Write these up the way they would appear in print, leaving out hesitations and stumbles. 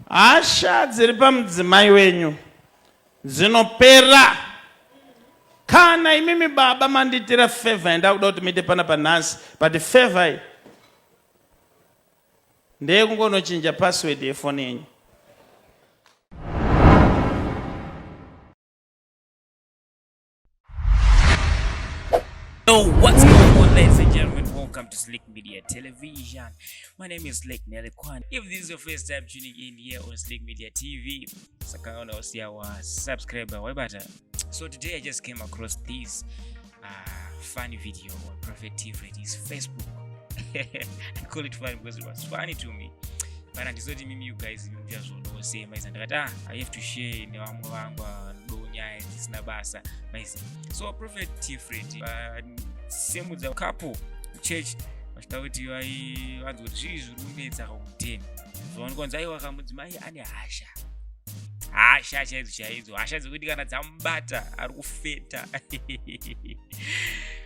Hasha dziri pamudzimai wenyu dzinopera kana imimi baba mandiitira favor yandakuda kuti muite pana panhasi but favor iyi ndeyekungonochinja password yefoni yenyu. Yo, what's going on, ladies and gentlemen? Welcome to Slick Media Television. My name is Slick Nelly Kwan. If this is your first time tuning in here on Slick Media TV, sakaona usiya wa subscriber waibata. So today I just came across this funny video on Prophet T Freddy's Facebook. I call it funny because it was funny to me. But handizoti mimi you guys muchazvionawo sei maisa ndakati ah I have to share nevamwe vangu vanodawo nyaya dzisina basa maisa. So Prophet T Freddy vasimudza couple church vachida kuti vanzwe kuti zvii zviri kunetsa kauteni zvaonekwa kunzi aiwa kamudzimai ane hasha hasha chaidzo chaidzo hasha dzekuti kana dzamubata ari kufeta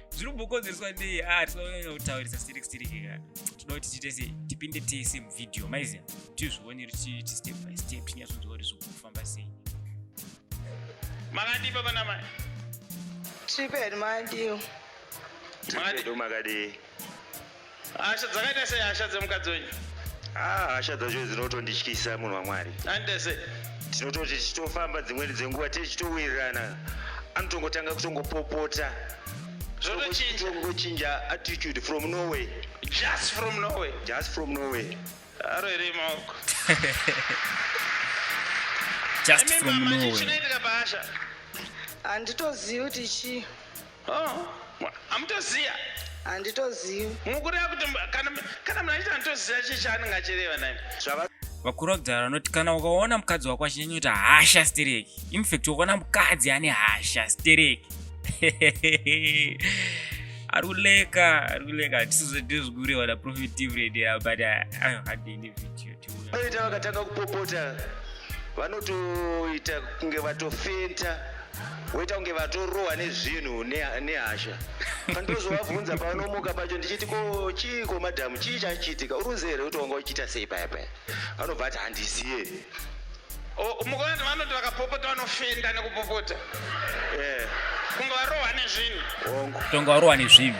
zviri kumbokonzereswa nei ah tisina kunyanya kutaurisa sterek sterek ka toda kuti tiite sei tipinde tese muvhidhiyo maiziva tizvionere tiiti step by step tinyatsonzwa kuti zviri kufamba sei. Makadii baba namai? Tiri pedu makadii? Makadii? Makadii? Hasha dzakaita sei hasha dzemukadzi wenyu? Ah, hasha dzacho dzinotondityisa munhu waMwari. Anoita sei? Tinototi tichitofamba dzimweni dzenguva tichitowirirana anotongotanga kutongopopota. Zvotochinja. Kutongochinja attitude from nowhere. Just from nowhere. Just from nowhere. Aro here maoko. Just Imi from mama, chii nowhere. chinoitika pahasha? Handitozivi kuti chii. Oh, hamutoziya. Handitozivi. Mukureva kuti kana kana munhu achiti handitoziya chii chaanenge achireva nhai? Zvava Vakuru vakudhara vanoti kana ukaona mukadzi wako achinyanya kuita hasha stereki, infact ukaona mukadzi ane hasha stereki ari kuleka ari kuleka hatisizodizvikurewa naprofet Tivred but ayo handini video tiuya vanoita vakatanga kupopota vanotoita kunge vatofenta voita kunge vatorohwa nezvinhu nehasha pandozovabvunza pavanomuka pacho ndichiti ko chiiko madhamu chii chachiitika uri kuziva here kuti wanga uchiita sei paya paya vanobva ati handiziye. Mukaona kuti vanoti vakapopota vanofenda nekupopota Eh, kunge varohwa nezvinhu. Hongu. Tonga warohwa nezvinhu.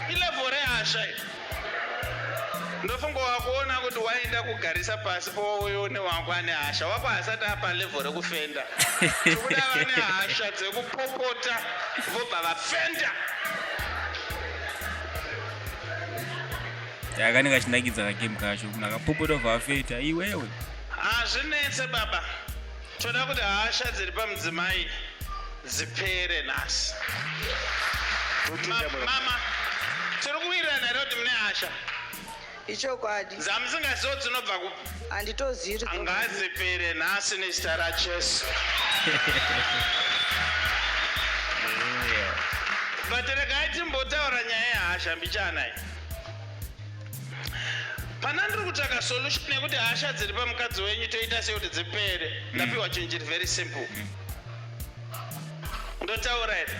Ilevel rehasha iri. Ndofunga wakuona kuti waenda kugarisa pasi pouyo newako ane hasha wako hasati apa level rekufenda. Tikuda vane hasha dzekupopota vobva vafenda. Yakanenge achinakidza kagame kacho munhu akapopota obva afeta iwewe. Hazvinetse baba. Toda kuti hasha dziri pamudzimai dzipere nhasi. Totenda Ma, mama, tiri kuwirirana here kuti mune hasha? Ichokwadi. Dzamusingazivo dzinobva kupi? Handitozivi kuti dzinobva kupi. Ngadzipere nhasi nezita raJesu. But regai timbotaura nyaya yehasha mbichana iyi. Pana ndiri kutsvaka solution yekuti hasha dziri pamukadzi wenyu toita sei kuti dzipere. Ndapiwa chinhu chiri very simple. Ndotaura here?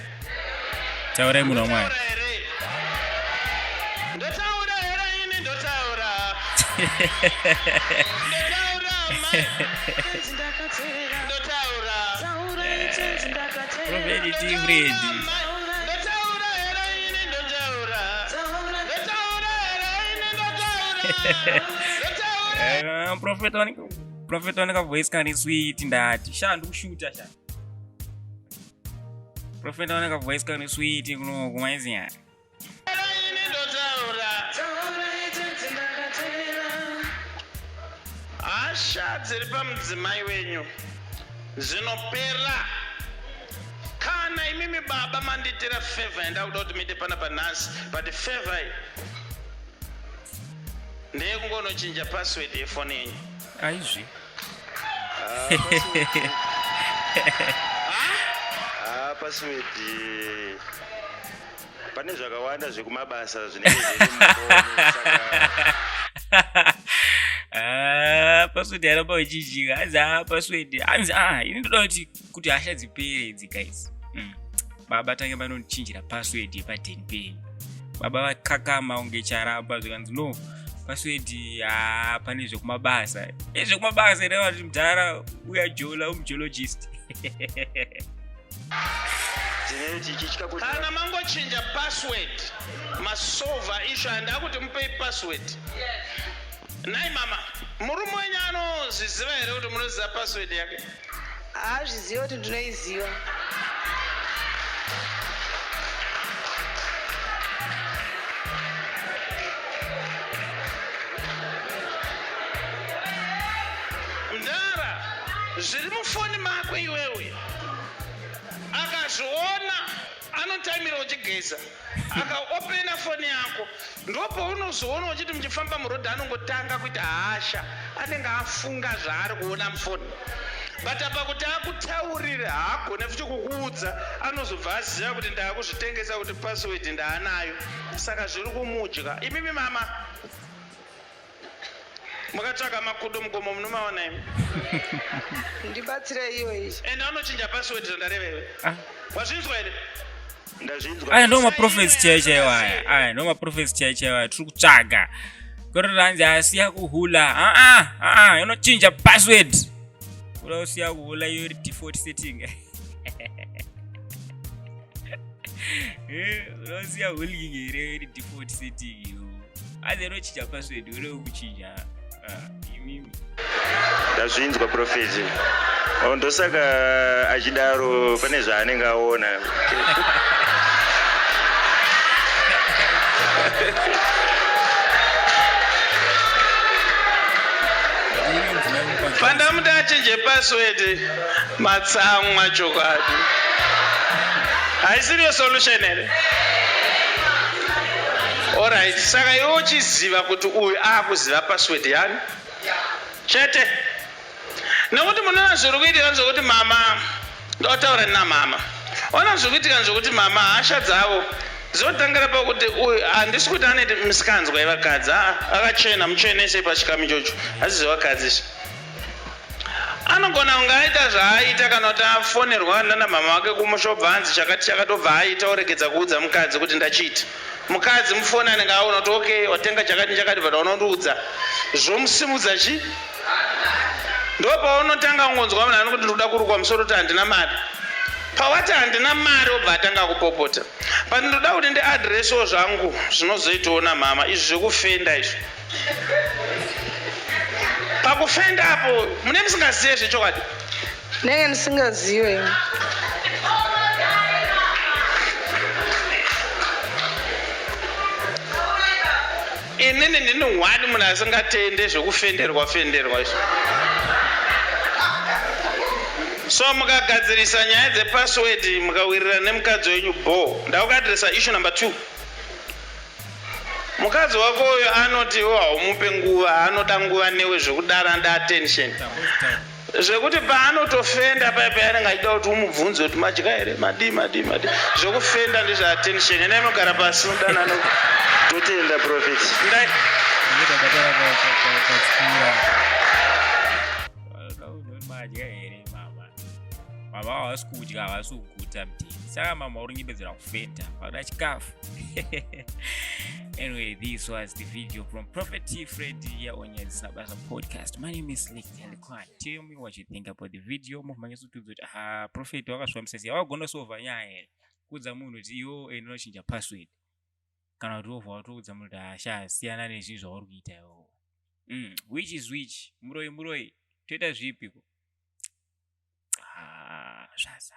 Taurai munhu waMwari. Ndotaura here? Ndotaura here ini ndotaura. Ndotaura mai. Ndotaura. Prophet T Freddy. Ndotaura here ini ndotaura. Ndotaura here ini ndotaura. Ndotaura. Eh, Prophet waneka Prophet waneka voice kani sweet ndati. Sha ndikushuta sha. Prophet waneka voice kani sweet kuno kumaiziya. Ini ndotaura. Hasha dziri pamudzimai wenyu dzinopera kana imimi baba mandiitira favor yandakuda kuti muite panapa nhasi but favor iyi ndeyekungonochinja password yefoni yenyu. Aizvi. Ah, password pane zvakawanda zvekumabasa zvinenge zviri mufoni saka Ah, password yaramba uchijika hanzi ah password hanzi ah ini ndoda kuti kuti hasha dzipere idzi guys. Baba tange vanondichinjira password yepadeni penyu. Baba vakakama kunge charamba zvikanzi no. Password ah, pane zvekumabasa. Ezvekumabasa ere vati mudhara uya jola umgeologist. Tinenge tichitya kuti Kana mangochinja password, masolva issue and akuti mupei password. Nhai mama, murume wenyu anozviziva here kuti munoziva password yake? Haazviziva kuti ndinoiziva. Mdara, zviri mufoni mako iwewe akazviona anotaimira uchigeza akaopena foni yako ndopaunozoona uchiti muchifamba murodhi anongotanga kuita hasha anenge afunga zvaari kuona mufoni but apa kuti akutaurire haagone futi kukuudza anozobva aziva kuti ndaakuzvitengesa kuti password ndaanayo saka zviri kumudya imimi mama mukatsvaga makudo mugomo munomaona imi. Ndibatsire iyo iyi. Enda unochinja password zvandareva iwe. Ah. Wazvinzwa here? Ndazvinzwa. Aya ndo maprofets chaiyo chaiwo aya. Aya ndo maprofets chaiyo chaiwo aya tiri kutsvaga. Kwete ranzi asiya kuhula. Ah ah ah inochinja password. Kuda usiya kuhula iyo iri default setting. Eh, unosiya holding here iri default setting iyo. Anzi inochinja password uri kuchinja. Ah, imimi. Ndazvinzwa prophet. Oh, ndosaka achidaro pane zvaanenge aona. Pandamuti achinje password matsamwa chokwadi. Haisiriyo solution here? Alright, saka iwe uchiziva kuti uyu akuziva password yani? Chete. Nekuti munoona zviri kuitika ndezvekuti mama ndotaura namama. Ona zviri kuitika ndezvekuti mama hasha dzavo dzinotangira pakuti uyu handisi kuti ane misikanzwa yevakadzi aa akachena muchenese pachikamu ichocho asi zvevakadzi izvi anogona kunge aita zvaaita kana kuti afonerwa nana mama vake kumusha obva anzi chakati chakati obva aita oregedza kuudza mukadzi kuti ndachiita mukadzi mufoni anenge aona kuti okay watenga chakati nechakati but unondiudza zvomusimudza chi ndopaunotanga kungonzwa munhu anokuti ndikuda kurukwa musoro kuti handina mari pawati handina mari obva atanga kupopota but ndoda kuti ndiadresewo zvangu zvinozoitawo namama izvi zvekufenda izvi pakufenda apo mune musingazive zvechokwadi Ndenge ndisingazive ini. Inini ndini one munhu asingatende zvekufenderwa fenderwa izvo. So mukagadzirisa nyaya dzepassword mukawirirana nemukadzi wenyu bho. Ndakuadresa issue number 2. Mukadzi wako uyo anoti iwe haumupe nguva, anoda nguva newe zvekudaro anoda attention. Zvekuti paanotofenda paya paya anenge achida kuti umubvunze kuti madya here, madii madii madii. Zvekufenda ndezve attention. Endai munogara pasi mudanane. Totenda prophet. Ndai Madya here mama? Mama havasi kudya, havasi kuguta mdini. Saka mama uri kunyepedzera kufenda, vakuda chikafu. Anyway, this was the video from Prophet T. Freddy here on Nyaya Dzisina Basa podcast. My name is Slick Telecon. Tell me what you think about the video. Mumhanya sutudza kuti ah, Prophet wakasvambisa sei? Wagona solve nyaya here? Kuudza munhu kuti iwo enda unochinja password. Kana kuti wobva watoudza munhu kuti ah, sha siyana nezvinhu zvauri kuita iwewe. Which is which? Muroyi muroyi. Toita zvipiko? Ah, zvaza.